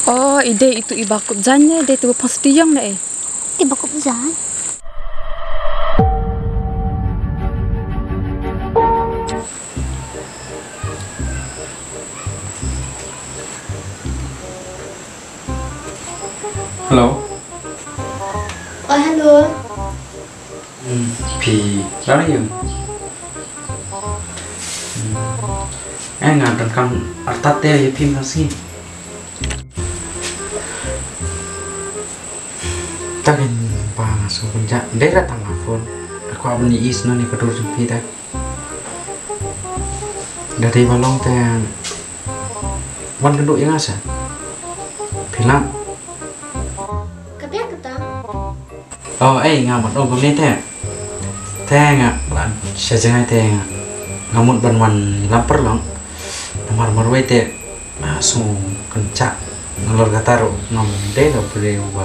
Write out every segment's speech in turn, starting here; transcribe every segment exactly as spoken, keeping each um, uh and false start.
Oh, i dei itu i ba kup jan ne, dei tu pang seti yong ne eh. I ba kup jan. Hello. Oh, hello. Hmm, phi, where are you? Hmm. Eh, nga donkam artat te ïa phi ma si. Ta kin pa nga su kun ja. Dei ra tang la phone. Aku abni is no ni ka dur jong phi ta. Da dei ba long te wan kynduh ïa nga sa. Phi lah. Ka biang kata. Oh, ei, nga mat ong kumne te. Te nga, ban, sha jngai te nga. Nga mut ban wan lam paralok. Namar marwei te, nga sngew kynjah. Nalor kata ruh, ngam dei da briew ba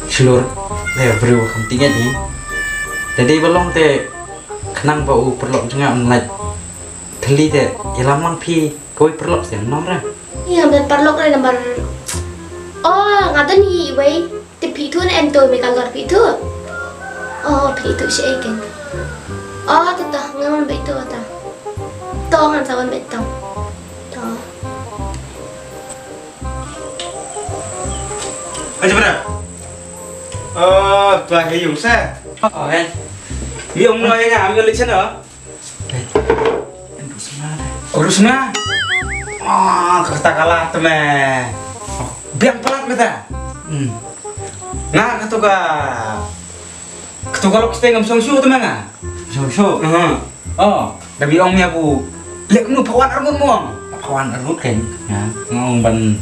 shlur, dei briew ba kham tyngeh ni. Da dei ba long te, khnang ba u paralok jong nga un lait thylli te, ïalam lang phi, kawei paralok seh, nong ra. Ïa, ba paralok re namar. Oh, nga don hi iwei. Te phi tu ne em tu me kalor phi tu. Oh, phi tu shi eken. Oh, tu ta ngan wan bet tu ta. To ngan sa wan bet tu. To. Aja bra. Oh, tu aja yung sa. Oh, eh. Yung no ya, ambil lecen oh. Eh, en du sna de. Oh, du sna. Ah, kata kala te me. Oh, biang palat me ta. Hmm. Nga katu ka. Katu ka lok ste ngam song shu te me nga. Song shu. Hmm. Oh, da bi ong me abu. Lek nu pawan arngut mo. Pawan arngut ken. Ya, ngong ban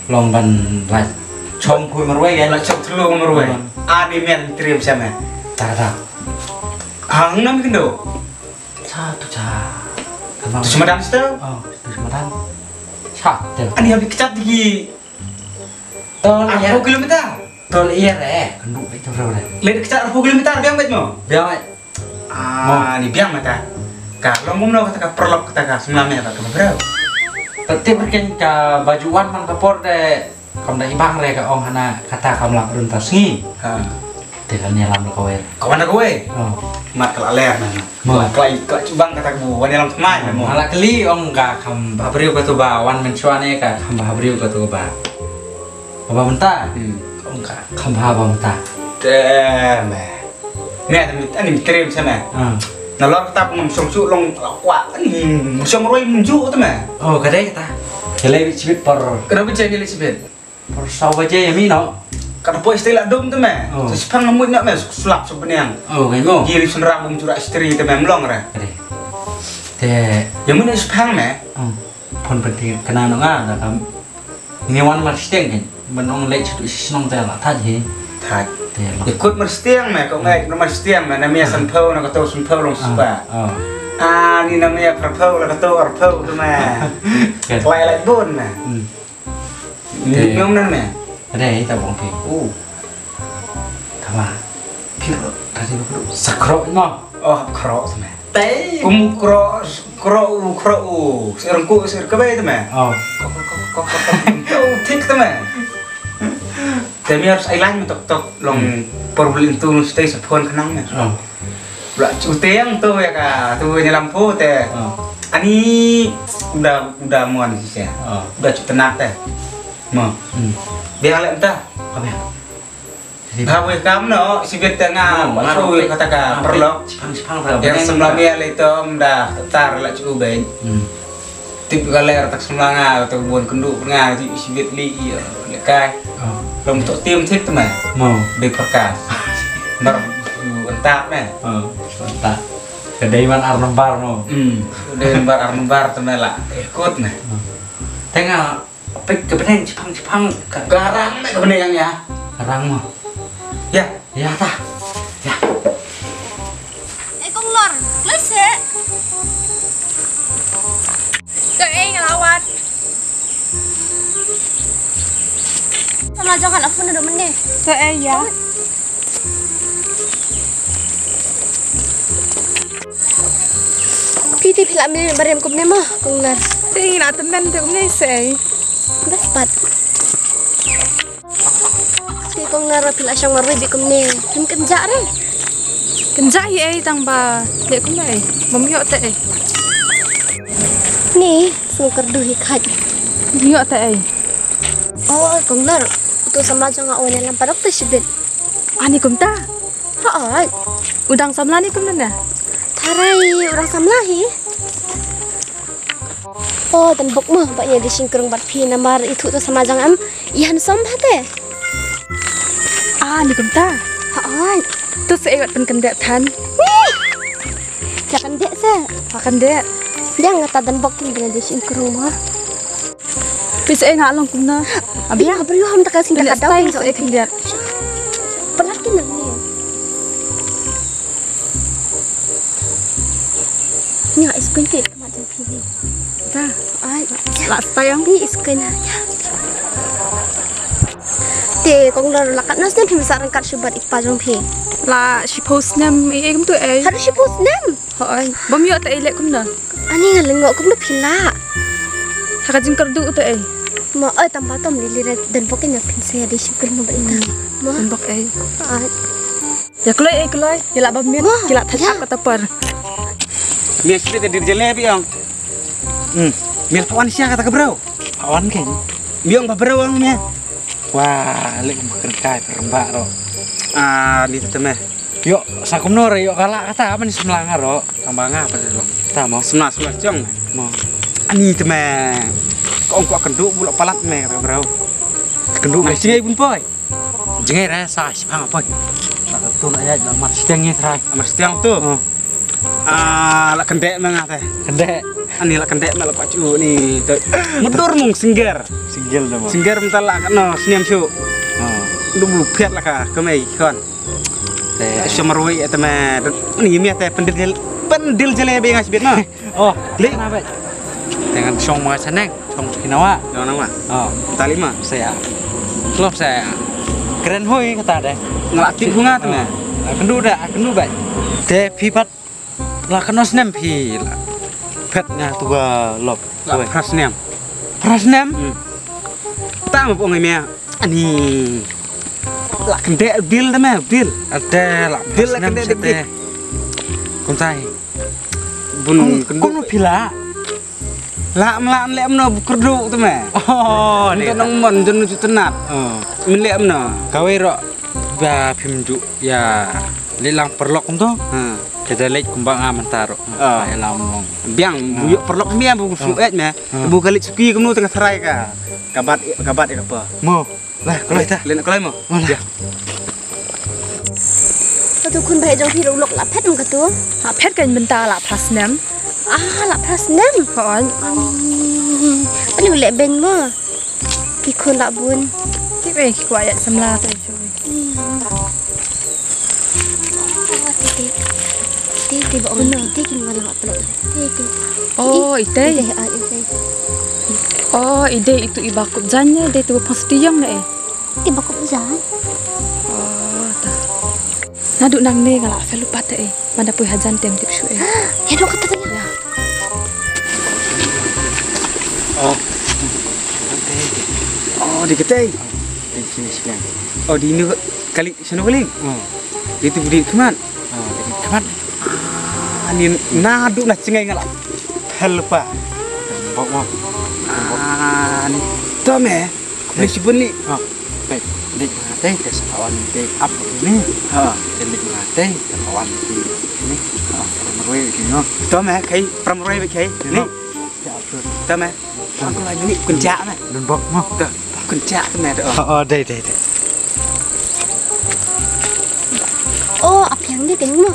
long ban lait. Chong kui marwei ken. Lait chong thlu marwei. Hmm. Ani men trim sa me. Ta ta. Hang nam kindo. Cha tu cha. Tu semadan situ. Oh, tu semadan. Cha tu. Ani habis kecap di. Tol air. Arphew kilometer. Tol air eh. Kynduh beit tu re. Leit kecap arphew kilometer biang beit mo. Biang beit. Ah, ni biang mata. Ka long mum lo kata ka paralok kata ka semlame kata ka bro. Tip rken ka baju wan man ka por de. Kam da ibang re ka ong hana kata kam lap run ta sngi. Ha. Te kan ïalam da kawei. Ka wan da kawei. Oh. Mat ka la ler na. Mo. Ka la, ka la chubang kata ka bu wan ïalam tmai na mo. Ala kli ong ka kam ba briew ka tu ba wan men chwa ne ka kam ba briew ka tu ba. Ba mynta. Hmm. Ong ka kam ba ba mynta. Te me. Me, ani trim sa me. Ah. Na lor kata pun song su long wa ani song roi mun ju tu me. Oh, ka dei kata. Ka lei bit chibit por. Ka dei bit chibit. Por saw baje ya mi no. Kata poi stil adum tu me. Oh. Sespang ngamut nak me sulap sebenyang. Oh, kaimo. Giri sunra bum jurak istri tu me mlong re. Ka dei. Te. Ya mun sespang me. Oh. Pon penting kena no nga da kam. Ngi wan mar stiang kan. Ban ong leit shu shnong te la thaj hi. Thaj. Te la. Ikut mar stiang me ko ngai mar stiang me na mia san pau na kato san pau long spa. Ah. Ah, ni na mia par pau la kato ar pau tu me. Kan. Klai lait bun me. Hmm. Ni ngam nan me. Ada ita bong pi. Oh. Tama. Piro tadi lo sakro no. Oh, kro tu me. Te. Kum kro, kro u, kro u. Sir ku, sir ka bai te me. Oh. Ko, ko, ko, ko, ko, ko. Tu tik te me. Te mi harus ai lain tok tok long por bulin tu stay sa phone khnang me. Oh. Bla chu te yang tu ya ka, tu ni lampu te. Oh. Ani udah, udah muan sih ya. Oh. Udah chu tenat te. Mo. Hmm. Biar lek entah. Apa ya? Bha wei kam no, sibit te nga, oh, nga roi kata ka paralok. Chipang, chipang, yang semla mia le tom da tar la chu ben. Hmm. Tip ka ler tak semla nga, tak bun kendu nga, tip sibit li, iya, le kai. Oh. Lom tok tim tip te mai. Mo. Be perkas. Bar entap me. Oh, entap. Kedai man ar nembar mo. Hmm. Kedai man ar nembar te me la. Ikut me. Hmm. Tengah Peit ka bneng chipang chipang ka. Ka rang me ka bneng ya. Ka rang mo. Ya. Ya ta. Ya. Eh, kong Lor, kloi se. To eh, nga la wan. Sama jong ka la phone do mende. To eh, ya. Phi te phi la mih barem kumne mo, kong Nar? Te ngi la tymmen te kumne sei. Bas pat. Te kong Nar, phi la shong marwei bad kumne, phim kynjah re? Kynjah hi ei, tang ba leh kumne ei, bym ïoh te ei. Ni, sngewkyrduh hi khat. Bym ïoh te ei. Oh, kong Nar, uto samla jong nga u wan ïalam paralok te shibit. Ani kumta? Hooid. U dang samla ne kumne? Tharai u dang samla hi. Oh, Donbok mo, ba ïa dei shynkrung bad phi namar ithuh to samla jong nga em, i handsome bha te. Ani kumta? Hooid. To sa ei wat pynkyndeh than. Ih! Ïa kyndeh sa. Ïa kyndeh. Ïa nga ta Donbok kin ïa dei shynkrung mo. Phi sa ei nga long kumne. Abi ïa briew ham ta ka sing ta ka daw sa ei kyndeh. Palat kin nang ni. Nia, ice cream te ka mat jong phi ni. Ta. Ai. La stayang. Ni ice cream na. Te kong Nar, la katno snem phim sa ryngkat shuh bad i pa jong phi? La shiphew snem ei ei kumtu ei. Haduh shiphew snem? Hooid. Bym ïoh te ei leh kumne. Ani nga lyngngoh kumno phi lah. Ha ka jingkyrduh te ei. Mo, oi, tang ba tom lili re Donbok ïa phin sa ïa dei shynkrung bad ita. Mo. Donbok ei. Ai. Ïa kloi ei kloi, ïa la ba miet, ki la thait ap kata por. Mia sipit da dir jalebi ong. Hmm. Mia la wan sha kata ka bro. Wan kein. Mia ong ba bro ong mia. Wah, lek ba kren kai per ba ro. Ah, li ta me. Yo, sa kumno re yo kala kata apa ni semlang ro. Tambah nga apa dulu. Kata mo. Semlang semlang jong. Mo. Ani te me. Ko ong ko kendu bulak palat me kata ka bro. Kendu me. Sini pun poi. Jngai re sa shipang apoi. Sa ka tu na ya la mar stiang ni trai. Mar stiang tu. Oh. Ah, la kendek me nga te. Kendek. Ani la kendek me la pacu ni tu. Mudur mung singger. Singger dah mo. Singger mental la no sniam shu. Oh. Lu bulu piat la ka kemai kon. Te. Shomar wei ete me ni mi ete pendil jel pendil jele be ngas bit no. Oh, lek na bai. Dengan shong ma saneng, shong pinawa. Yang nama? Oh, tali ma. Saya. Klop saya. Keren hoi kata deh. Ngelak tik bunga tu meh. Kendu dah, kendu bai. Te phi pat la kano snem phi la. Pet nga tu ga lop. La pras nem. Pras nem? Hmm. Ta ma pung meh. Ani. La kendek dil da meh, dil. Ate la dil la kendek dik dik. Kumtai. Bun kendu. Kono phi la. La mla lem no kerdu tu meh. Oh, ni nang mon jon ju tenat. Oh. Min lem no. Kawei ro ba phim ju ya le lang perlok tu. Ha. Kada lek kumba nga mentaro. Oh. Ai lam long. Biang bu yok perlok mia bu su et meh. Bu kalik suki kemno tengah serai ka. Kabat kabat ka apa. Mo. Lah, kalau ita. Lena kalau mo. Oh, lah. Ya. Katu khun bai jong phi rulok la phet mong katu. La phet kan benta la pras nem. Ah, la pras nem. Hon. Ani ule ben mo. Ki khun la bun. Ki be ki kwa ya samla tu. Ti ti ba ong ti ti kin wala ngap lo. Ti ti. Oh, ite. Ite ah ite. Oh, ide itu i bakup jan ne, ide itu pas tiang ne eh. Ti bakup jan. Oh, ta. Nadu nang ne ngala fel upat eh. Mada pui hajan tem tip shu eh. Ya dong kata tanya. Oh. Oh, di ketai. Di sini sini. Oh, di ini kali sana kali. Oh. Itu budi kemat. Oh, di kemat. Ah, ni nadu na cengai ngala. Helpa. Bok bok. Ah, ni. Tome. Ni sibun ni. Ha. Te, dik mate, te sakawan te ap ni. Ha. Te dik mate, te kawan te ni. Ha, pramroi ki no. Tome, kai pramroi kai. Ni. Tome. Aku lagi ni kunjak me. Donbok mo. Te, kunjak tu me. Oh, oh, dei, dei, dei. Oh, apiang ni teng mo.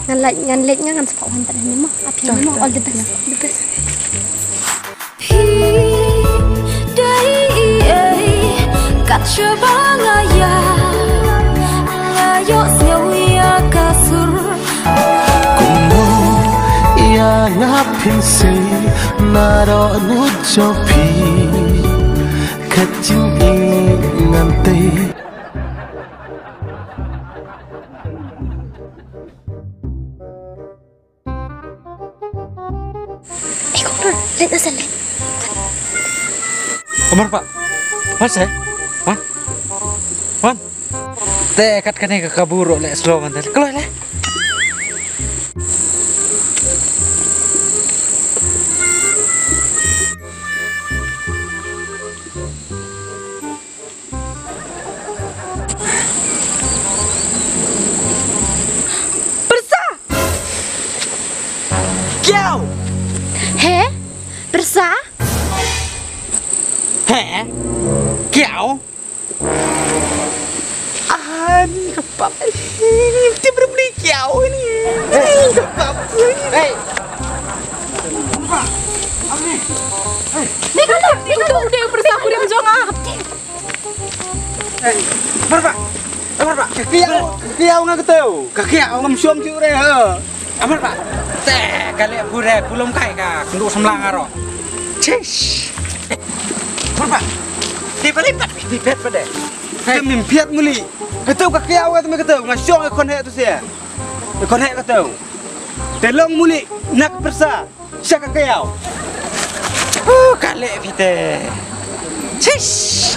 Ngan lek, ngan lek ngan sakawan te ni mo. Apiang mo. All the best. All the best. Phi dei ei kat shaba nga ïa, nga ïohsngew ïa ka sur. Kumno ïa nga phin sei naroh nud jong phi, ka jingïeit ngan tei. Eh, kong Nar, leit na sa leit. Omar, Pak. Wan, saya. Wan. Wan. Te kat kane ka kabu ruh leh slow man te. Kloi leh. Pyrsa! Kiaw! He? Pyrsa? He? Kiaw? Ani ka pap. Ti berbeli kiaw ni. Ani ka pap. Hey. Ni kan ni kan tu dia pyrsa aku dia jong ah. Hey. Berba. Berba. Kiaw, kiaw nga kata. Ka kiaw ngam shom chu re ha. Amar ba. Te kale pure pulom kai ka kundu samlang aro. Chish. Amar ba. Di bali pat di pet pade. Hey. Min piat muli. Katu ka kiaw katu me katu nga shong e kon he tu sia. E kon he katu. Te long muli nak persa. Sha ka kiaw. Uh, kale pite. Chish.